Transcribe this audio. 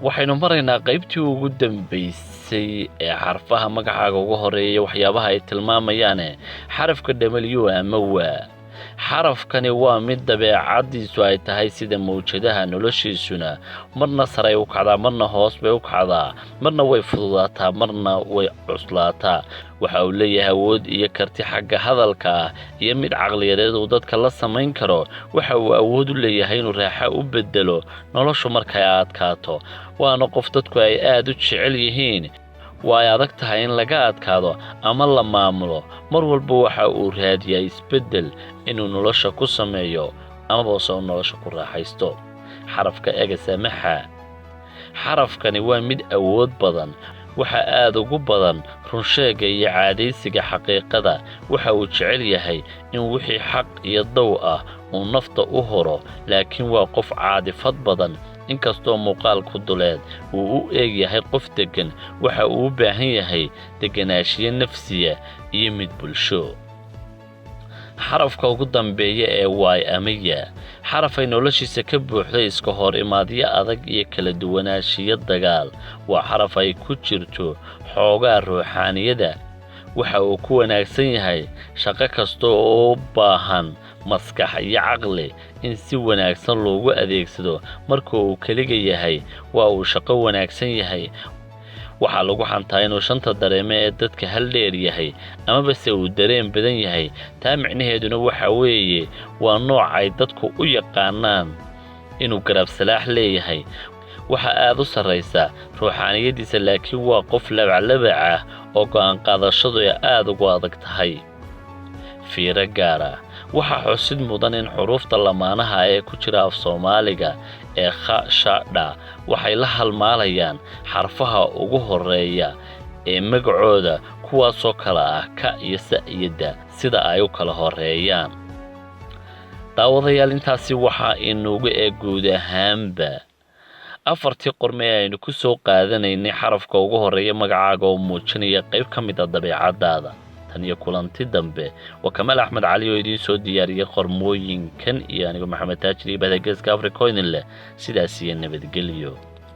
Waxaynu maraynaa qaybtii ugu dambaysay ee xarfaha magacaaga ugu horeeya, waxyaabaha ay tilmaamayaane. Xarafka W ama waa. Xarafkani waa mid dabeecaddiisu ay tahay sida mawjadaha noloshiisuna: marna saray u kacdaa, marna hoos bay u kacdaa, marna way fududaataa, marna way cuslaataa. Waxa uu leeyahay awood iyo karti xagga hadalka ah iyo mid caqliyadeed uu dadka la samayn karo. Waxa uu awood u leeyahay inuu raaxo u bedelo noloshu markay adkaato, waana qof dadku ay aad u jecel yihiin. Waa ay adag tahay in laga adkaado ama la maamulo. Mar walba waxa uu raadiyaa isbeddel inuu nolosha ku sameeyo amabase uu nolosha ku raaxaysto. Xarafka X ama xa. Xarafkani waa mid awood badan. Waxa aad ugu badan runsheegga iyo caadaysiga xaqiiqada. Waxa uu jecel yahay in wixii xaq iyo dow ah uu nafta u huro, laakiin waa qof caadifad badan. Inkastoo muuqaalku duleed uu u eeg yahay qof deggan, waxa uu u baahan yahay degganaashiyo nafsiya iyo mid bulsho. Xarafka ugu dambeeya ee Y ama ya. Xaraf ay noloshiisa ka buuxday iska hor imaadyo adag iyo kala duwanaanshiyo dagaal. Waa xaraf ay ku jirto xoogaa ruuxaaniyada. Waxa uu ku wanaagsan yahay shaqo kasta oo u baahan maskax iyo caqli in si wanaagsan loogu adeegsado. Marka uu keliga yahay waa uu shaqo wanaagsan yahay. Waxaa lagu xantaa inuu shanta dareeme ee dadka hal dheer yahay, amabase uu dareen badan yahay. Taa micnaheeduna waxa weeye waa nooc ay dadku u yaqaanaan inuu garab salaax leeyahay. Waxa aad u sarraysa ruuxaaniyadiisa, laakiin waa qof labaclabac ah oo go'aan qaadashadu ay aad ugu adag tahay. Fiiro gaara: waxaa xusid mudan in xuruufta lamaanaha ee ku jira af Soomaaliga ee kha, sha, dha waxay la halmaalayaan xarfaha ugu horeeya ee magacooda, kuwaasoo kala ah ka iyo sa iyo da, sida ay u kala horeeyaan. Daawadayaal, intaasi waxaa inugu eeg guud ahaanba afartii qorme ee aynu ku soo qaadanaynay xarafka ugu horeeya magacaaga oo muujinaya qayb ka mid a dabeecadaada. Tan iyo kulanti dambe, waa Kamaal Axmed Cali oo idiin soo diyaariyey qormooyinkan iyo anigo Maxamed Taajir iyo bahda Geeska Africa oo idin leh sidaas iyo nabadgelyo.